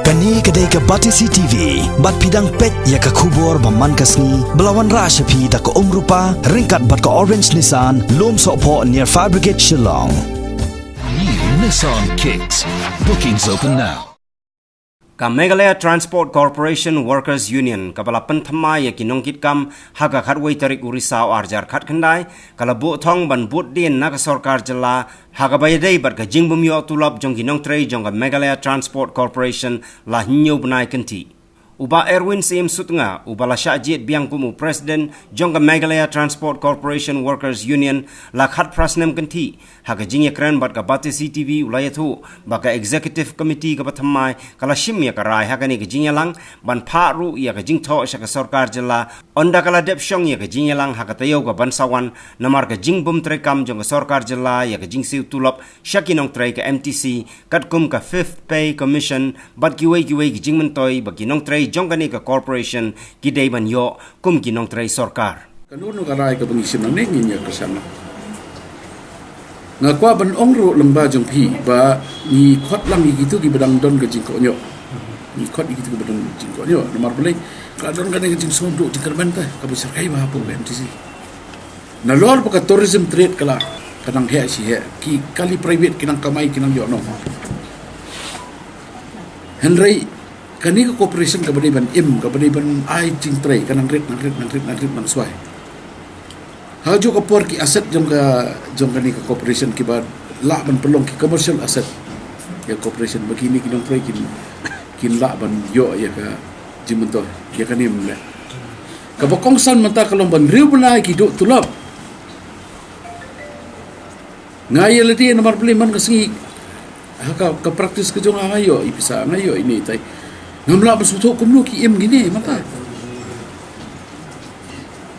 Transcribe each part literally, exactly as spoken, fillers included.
Kane ka dei ka Batesi T V, bad phi dang peit ïa ka khubor ba man ka sngi, ba la wanrah sha phi da ka Umrupa, ryngkat bad ka Orange Nissan, Lumsohphoh near Fire Brigade Shillong. New Nissan Kicks. Bookings open now. Ka Meghalaya Transport Corporation Workers Union, kaba la pynthymmai ïa ki nongkitkit kam ha ka khatwei tarik u Risaw ar hajar khatkhyndai, ka la buh thong ban bud dien na ka sorkar jylla ha kaba ïadei bad ka jingbymïoh tulop jong ki nongtrei jong ka Meghalaya Transport Corporation la hynñiew bnai kynthih. U Bah Erwin Syiem Sutnga, uba la shah jied biang kum u President jong ka Meghalaya Transport Corporation Workers Union, la khatphra snem kynthih, ha ka jingïakren bad ka Batesi T V u la ïathuh ba ka Executive Committee kaba thymmai ka la shim ïa ka rai ha kane ka jingïalang, ban phah ruh ïa ka jingthoh sha ka sorkar jylla, ynda ka la dep shong ïa ka jingïalang ha ka taïew ka ban sa wan, namar ka jingbymtreikam jong ka sorkar jylla ïa ka jingsiew tulop sha ki nongtrei ka M T C, katkum ka Fifth Pay Commission bad kiwei kiwei ki jingmyntoi ba ki nongtrei jong kane ka corporation ki dei ban ïoh kum ki nongtrei sorkar. Ka lun ka rai kaba ngi shim nangne ngin ïa kyrshan. Nga kwah ban ong ruh lyngba jong phi ba ngi khot lang ïa kito kiba dang don ka jingkohnguh. Ngi khot ïa kito kiba don jingkohnguh. Namar balei, ka don kane ka jingsngewduh jingkyrmen te kaba shyrkhei bha hapoh ka M T C. Nalor ba ka tourism trade ka la, ka nang heh shi heh, ki kali private ki nang kamai, ki nang ïoh nong. Hynrei kane ka corporation kaba dei ban im, kaba dei ban ai jingtrei, ka nang rit, nang rit, nang rit, nang rit, nang swai. Ha kajuh ka por ki asset jong ka, jong kane ka corporation kiba lah ban pynlong ki commercial asset ïa ka corporation, ba kine ki nongtrei kin, kin lah ban ïoh ïa ka jingmyntoi, ïa kane mynne. Kaba kongsan mynta ka long ba hynriew bnai ki duh tulop. Nga ïa lade namar balei, man ka sngi ha ka, ka practice ka jong nga, nga ïoh i pisa, nga ïoh ine itai. Ngam lah ban sngewthuh kumno ki im kine mynta.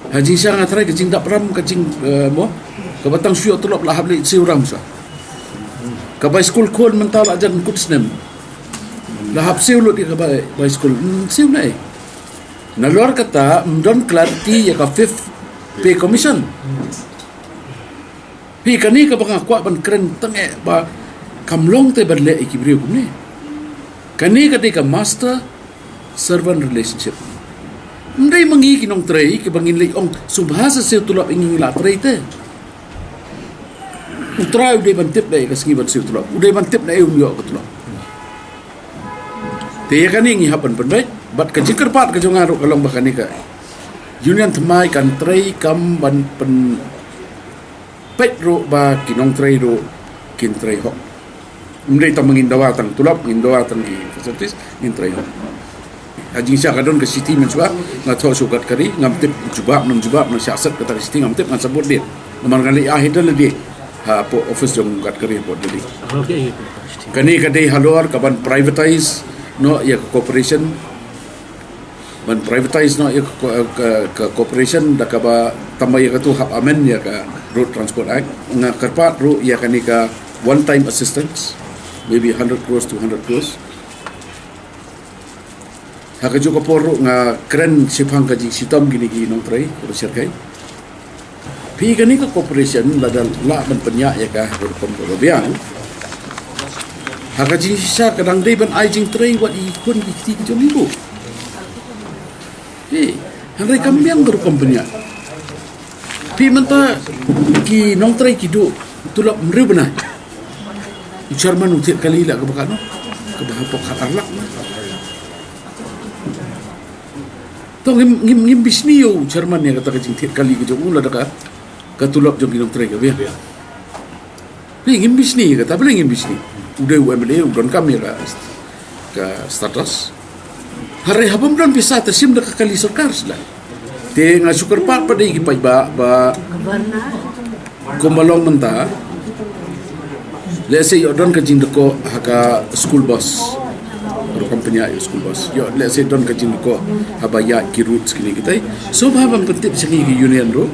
Ha jingshisha nga tharai ka jingdap ram, ka jing, eh, mo, kaba tang shu ïoh tulop la hap leit siew ram sa. Ka bai skul khun mynta la jan kut snem. La hap siew lut ïa ka bai, bai skul. Hmm, siew ne. Nalor kata ym don clarity ïa ka Fifth Pay Commission. Phi, kane kaba nga kwah ban kren tang eh ba kam long te ban leh ïa ki briew kumne. Kane ka dei ka master servant relationship. Ym dei ma ngi ki nongtrei kiba ngin leit ong sngewbha sa siew tulop, ïa ngi ngi la trei te. U trai u dei ban tip da ïa ka sngi ban siew tulop, u dei ban tip da ïa um ïoh ka tulop. Te ïa kane ngi hap ban pynbeit, bad ka jingkyrpad ka jong nga ruh ka long ba kane ka union thymmai kan trei kam ban pyn peit ruh ba ki nongtrei ruh kin trei hok. Ym dei tang ba ngin dawa tang tulop, ngin dawa tang ki facilities, ngin trei hok. Ha jingshisha ka don ka shithi mynshuwa, nga thoh sha u Gadkari, ngam tip jubab, ngam jubab, ngam shah set kata ka shithi, ngam tip, ngan sa bud dien. Namar nga leit ai hi da lade hapoh office jong u Gadkari hapoh Delhi. Okay. Kane ka dei halor ka ban privatize noh ïa ka corporation, ban privatize noh ïa ka, ka, ka corporation da kaba tang ba ïa katu hap amend ïa ka Road Transport Act. Nga kyrpad ruh ïa kane ka one time assistance, maybe hundred crores, two hundred crores. Ha kajuh ka por ruh nga kren shaphang ka jingshitom kine ki nongtrei kaba shyrkhei. Phi, kane ka corporation lada lah ban pynïaid ïa ka ha ka rukom kaba biang, ha ka jingshisha ka dang dei ban ai jingtrei wat ïa ki khun ki kti ki jong ngi ruh. Phi, hynrei kam biang ka rukom pynïaid. Phi, mynta ki nongtrei ki duh tulop hynriew bnai. U chairman u thied kali la kaba katno, kaba hapoh khatar lak. To ngim, ngim, ngim bishni ïa u chairman ïa kata ka jingthied kali ka jong u lada ka, ka tulop jong ki nongtrei ka biang. Phi, ngim bishni ïa kata, balei ngim bishni? U dei u M L A, u donkam ïa ka, ka status. Hynrei haba ym don pisa te shim da ka kali sorkar sdang. Te nga shu kyrpad pat ïa ki paidbah ba kumba long mynta, lehse ïoh don ka jingdkoh ha ka school bus, rukom pynïaid ïa school bus, ïoh lehse don ka jingdkoh haba ïaid ki routes kine kitai. Sngewbha ban pyntip sha ngi ki union ruh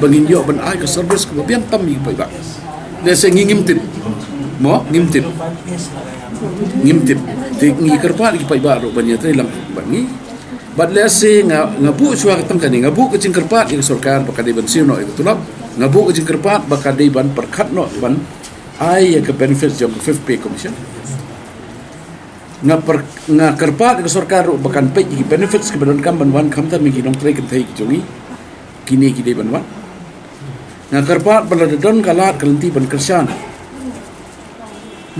ba ngin ïoh ban ai ka service kaba biang tam ïa ki paidbah. Lehse ngi ngim tip, mo, ngim tip, ngim tip. Te ngi kyrpad ïa ki paidbah ruh ban ïatrei lang bad ngi. Bad lehse nga, nga buh shuwa ka tang kane, nga buh ka jingkyrpad ïa ka sorkar ba ka dei ban siew noh ïa ka tulop, nga buh ka jingkyrpad ba ka dei ban pyrkhat noh ban ai ïa ka benefits jong ka Fifth Pay Commission. Nga per, nga kyrpad ka sorkar ruh ba kan peit ïa ki benefits kiba donkam ban wan khamtam ïa ki nongtrei kynthei ki jong ngi. Kine ki dei ban wan. Nga kyrpad ba lada don ka lad ka lynti ban kyrshan.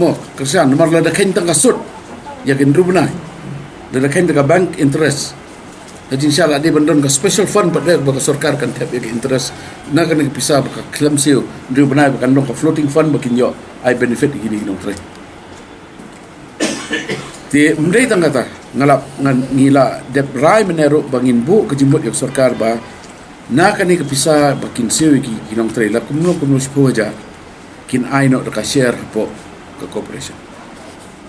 Mo, kyrshan, namar lada kheiñ tang ka sut ïa ki hynriew bnai. Lada kheiñ tang ka bank interest. Ka jingshah la dei ban don ka special fund pat dei ba ka sorkar kan thep ïa ka interest. Na kane ka pisa ba ka khlem siew hynriew bnai ba kan long ka floating fund ba kin ïoh ai benefit ïa kine ki nongtrei. Te ym dei tang kata, nga la, ngan, ngi la dep rai mynne ruh ba ngin buh ka jingmut ïa ka sorkar ba na kane ka pisa ba kin siew ïa ki, ki nongtrei la kumno kumno shiphew hajar kin ai noh da ka share hapoh ka corporation.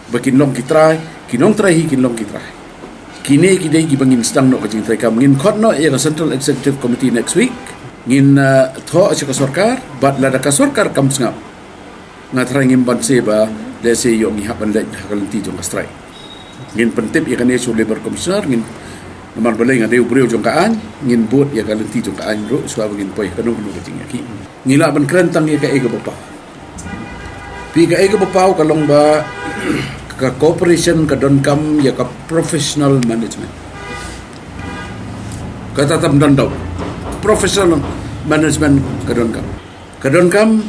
Ba kin long ki trai, ki nongtrei hi kin long ki trai. Kine ki dei kiba ngin sdang noh ka jingtrei kam, ngin khot noh ïa ka Central Executive Committee next week. Ngin, uh, thoh sha ka sorkar, bad lada ka sorkar kam sngap. Nga tharai ngim banse ba lehse ïoh ngi hap ban leit ha ka lynti jong ka strike. Ngin pyntip ïa kane sha u Labour Commissioner, ngin, namar balei nga dei u briew jong ka aiñ, ngin bud ïa ka lynti jong ka aiñ ruh shuwa ba ngin poi ha kano kano ka jingïakhih. Ngi lah ban kren tang ïa kaei kaba paw. Phi, kaei kaba paw ka long ba ka corporation ka donkam ïa ka professional management. Kata tam don daw. Professional management ka donkam. Ka donkam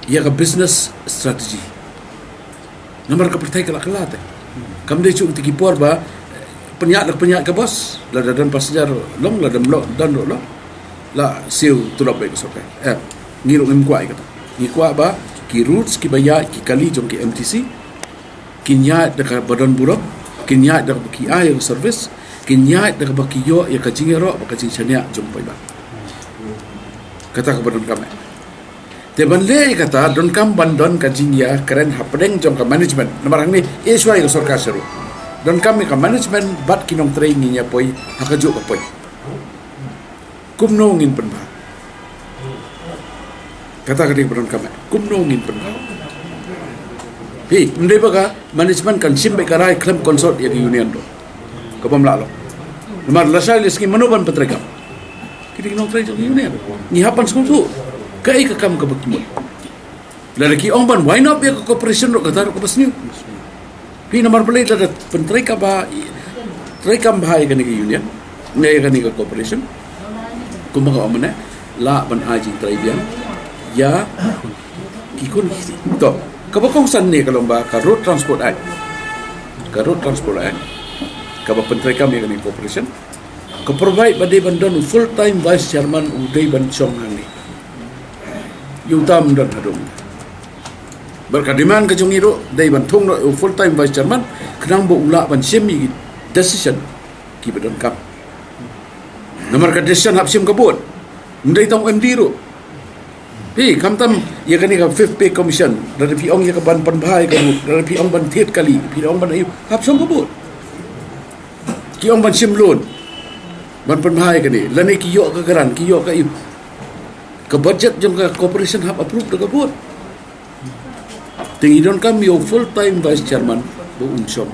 ïa ka business strategy. Namar ka pyrthei ka la kylla te. Kam dei shuh kita ki por ba, eh, pynïaid la pynïaid ka bos, lada don passenger long, lada ym don ruh long. La siew tulop beit ka sorkar. Eh, ngi ruh ngim kwah ïa kata. Ngi kwah ba ki routes kiba ïaid ki kali jong ki M T C kin ïaid da kaba don burom, kin ïaid da kaba ki ai ïa ka service, kin ïaid da kaba ki ïoh ïa ka jingïaroh bad ka jingshaniah jong paidbah. Kata kaba donkam eh. Te ban leh ïa kata donkam ban don ka jingïakren hapdeng jong ka management. Namar hangne eh shuwa ïa ka sorkar sha ruh. Donkam ïa ka management bad ki nongtrei ngin ïa poi ha kajuh ka poi. Kumno ngin pynbha? Kata ka dei ba donkam eh. Kumno ngin pynbha? Phi, ym dei ba ka management kan shim beit ka rai khlem consult ïa ka union ruh. Ka bym lah long. Namar lashai lashisngi mano ban pyntreikam? Ki dei ki nongtrei jong ka union. Ngi hap ban sngewthuh kaei ka kam kaba ki mut. Lada ki ong ban wind up ïa ka corporation ruh kata ruh kaba sniew. Phi, namar balei lada pyntreikam bha, treikam bha ïa kane ka union, ne ïa kane ka corporation, kumba nga ong mynne, lah ban ai jingtrei biang ïa ki khun ki kti. To, kaba kongsan ne ka long ba ka Road Transport Act. Ka Road Transport Act kaba pyntreikam ïa kane ka corporation ka provide ba dei ban don u full time vice chairman u dei ban shong hangne. Ïa uta ym don haduh. Bad ka demand ka jong ngi ruh dei ban thung noh u full time vice chairman khnang ba u lah ban shim ïa ki decision kiba donkam. Namar ka decision hap shim ka board. Ym dei tang u M D ruh. Phi, khamtam ïa kane ka Fifth Pay Commission, lada phi ong ïa ka ban pynbha ïa ka road, lada phi ong ban thied kali, phi ong ban aïu, hap shong ka board. Ki ong ban shim loan ban pynbha ïa kane, lane ki ïoh ka grant, ki ïoh ka aïu. Ka budget jong ka corporation hap approve da ka board. Te ngi donkam ïa u full time vice chairman ba un shong.